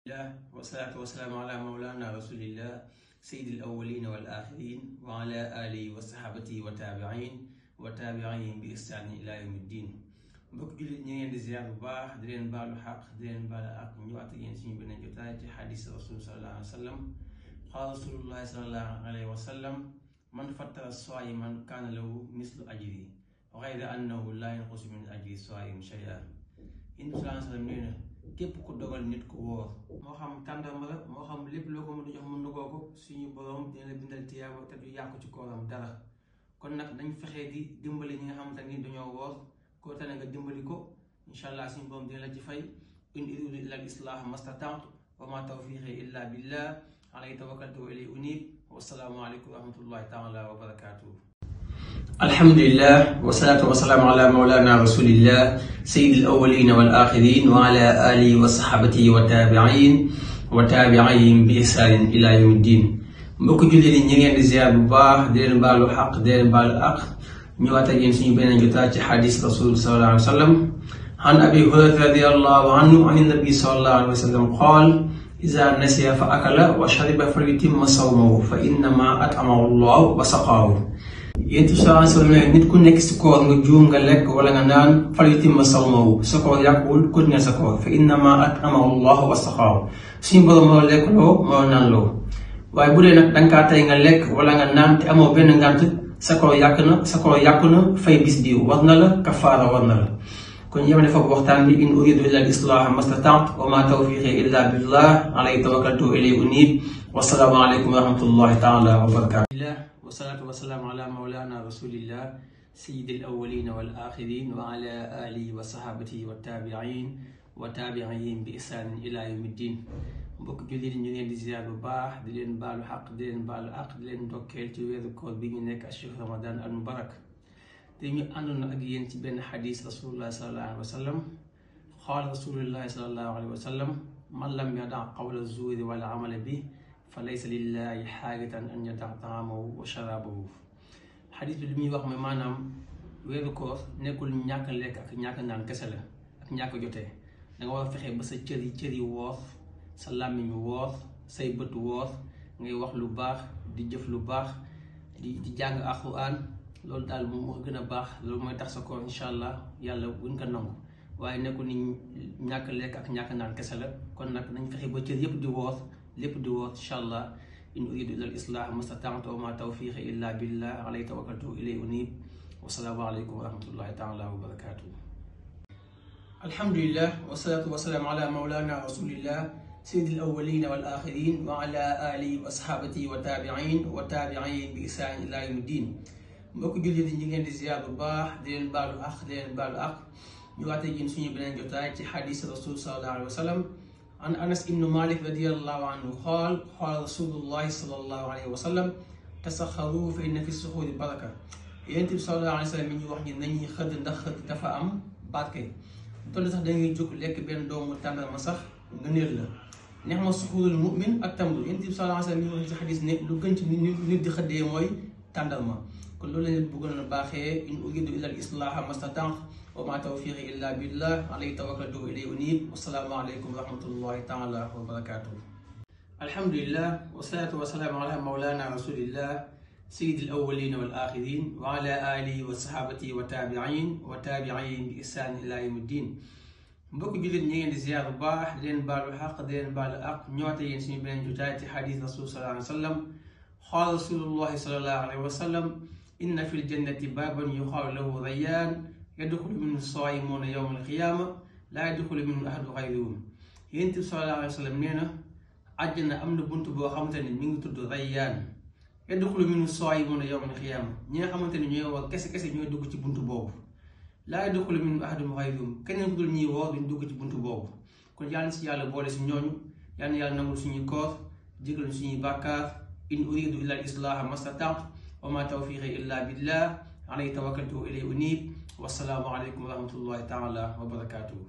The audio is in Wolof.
الله والصلاة والسلام على مولانا رسول الله سيد الأولين والآخرين وعلى آله وصحابته وتابعين بإحسان إلى يوم الدين. mbokk jullit ñi ngeen di ziar bu baax di leen baalu xaq di leen baal ak ñu waxta yéen suñu beneen jotaay ci xadis rasul sallallahu alayhi wa sallam qaala rasulullahi sallallahu alayhi wa sallam man fattara saa'iman kaana lahu mislu ajri ghayra annahu laa yanqusu min ajri saa'im shay'an. Yonent bi sallallahu alayhi wa sallam nee na képp ku dogal nit ku wóor moo xam tàndarma la moo xam lépp loo ko mën a jox mën na ko suñu borom dina la bindal tiyaaba te du yàqu ci kooram dara. kon nag dañ fexee di dimbali ñi nga xamante ni dañoo wóor koo tane nga dimbali ko inshallah suñu borom dina la ci fay. in uridu illa al islah mastata'tu wa ma tawfiqi illa billah alayhi tawakkaltu wa ilayhi unib. Wassalaamu aleykum wa rahmatullahi taala wa barakatuh. Alhamdulillah wassalatu wassalamu ala mawlana rasulillah sayyidil awwalin wal akhirin wa ala alihi wa sahbihi wa tabi'in bi ihsan ila yawmiddin. mbokk jullit yi ñi ngeen di ziar bu baax di leen baalu xaq di leen baalu ak ñëwaat ak yéen suñu beneen jotaay ci xadis rasul sallallahu alayhi wa sallam. an abi hurayrata radiyallahu anhu an nabi sallallahu alayhi wa sallam qaal iza nasiya fa akala wa shariba falyutimma sawmahu fa innama at'amahu llahu wa saqaahu. Yonent bi sallallahu alayhi wa sallam nit ku nekk si koor nga juum nga lekk wala nga naan falyutimma sawmahu sa koor yàquwul continuer sa koor fa innama at'amahu llahu wa saqaahu suñu borom moo lekk loo moo naan loo. waaye bu dee nag danga kaa tey nga lekk wala nga naan te amoo benn ngànt sa koor yàqu na fay bis diw war na la kafaara war na la. kon yemane foofu waxtaan bi in uridu illa al islah mastata'tu wa ma tawfiqi illa billah alayhi tawakkaltu wa ilayhi unib. Wassalaamu aleykum wa rahmatullahi taala wa barakatuh. Wassalatu wassalamu ala mawlana rasulillah sayyidil awwalin wal akhirin wa ala alihi wa sahbihi wa tabi'in bi ihsan ila yawmiddin. mbokk jullit ñu leen di ziar bu baax di leen baalu xaq di leen baalu ak di leen ndokkeel ci weeru koor bi ñu nekk ashhur ramadan al mubarak. te ñu àndoon ak yéen ci benn xadis rasulullah sallallahu alayhi wa sallam qaala rasulullahi sallallahu alayhi wa sallam man lam yada qawla zuuri wal amala bi fa laysa lillahi xaajatan an yada taamahu wa sharabahu. xadis bi li muy wax mooy maanaam weeru koor nekkul ñàkk lekk ak ñàkk naan kese la ak ñàkk jotee. da nga war a fexe ba sa cër yi woor sa làmmiñ woor say bët woor ngay wax lu baax di jëf lu baax di jàng alxuraan. loolu daal moom moo gën a baax loolu mooy tax sa koor incha allah yàlla buñ ko nangu. waaye nekkul ni ñàkk lekk ak ñàkk naan kese la. kon nag nañ fexe ba cër yëpp di woor lépp di woor incha allah. in uridu illa al islah mastata'tu wa ma tawfiqi illa billah alayhi tawakkaltu wa ilayhi unib. Wassalaamu aleykum wa rahmatullahi taala wa barakatuh. Alhamdulillah wassalatu wassalamu ala mawlana rasulillah sayyidil awwalin wal akhirin wa ala alihi wa sahbihi wa tabi'in bi ihsan ila yawmiddin. mbokk jullit yi ñu ngeen di ziar bu baax di leen baalu ak ñu waatee yéen suñu beneen jotaay ci xadis rasul sallallahu alayhi wa sallam. an Anas ibnu Malik radiyallahu anhu qaal qaala rasulullahi sallallahu alayhi wa sallam tasaxaru fa inna fi suxuuri baraka. Yonent bi sallallahu alayhi wa sallam mi ñu wax ñi nañuy xëdd ndax xëdd dafa am barke. toll sax dangay jóg lekk benn doomu tàndarma sax nga néer la. neex ma suxuurul mu'min ak tamru. Yonent bi sallallahu alayhi wa sallam mi ñu wax ci xadis ne lu gën ci nit di xëddee mooy tàndarma. kon loolu la leen bëggoon a baaxee in uridu illa al islaha mastata'tu wa ma tawfiqi illa billah alayhi tawakkaltu wa ilayhi unib. Wassalaamu aleykum wa rahmatullahi taala wa barakatuh. Alhamdulillah wassalatu wassalamu ala mawlana rasulillah sayyidil awwalin wal akhirin wa ala alihi wa sahbihi wa tabi'in bi ihsan ila yawmiddin. mbokk jullit ñi ngeen di ziar bu baax di leen baalu xaq di leen baalu ak ñëwaate yéen suñu beneen jotaay ci xadis rasul sallallahu alayhi wa sallam. qaala rasulullahi sallallahu alayhi wa sallam inna fil jannati baaban yuqaalu lahu rayyaan yadxulu minhu saa'imuuna yawmal qiyaama laa yadxulu minhu ahadun ghayruhum. Yonent bi sallallahu alayhi wa sallam nee na àjjana am na bunt boo xamante ni mi ngi tudd rayyaan yadxulu minhu saa'imuuna yawmal qiyaama. ñi nga xamante ni ñooy woor kese ñooy dugg ci bunt boobu. laa yadxulu minhu ahadun ghayruhum keneen ku dul ñuy woor duñ dugg ci bunt boobu. kon yàlla na si yàlla boole si ñooñu yàlla na yàlla nangul suñuy koor jégal suñuy bàkkaar. in uridu illa al islaha mastata'tu wa ma tawfiqi illa billah alayhi tawakkaltu wa ilayhi unib. Wassalaamu aleykum wa rahmatullahi taala wa barakatuh.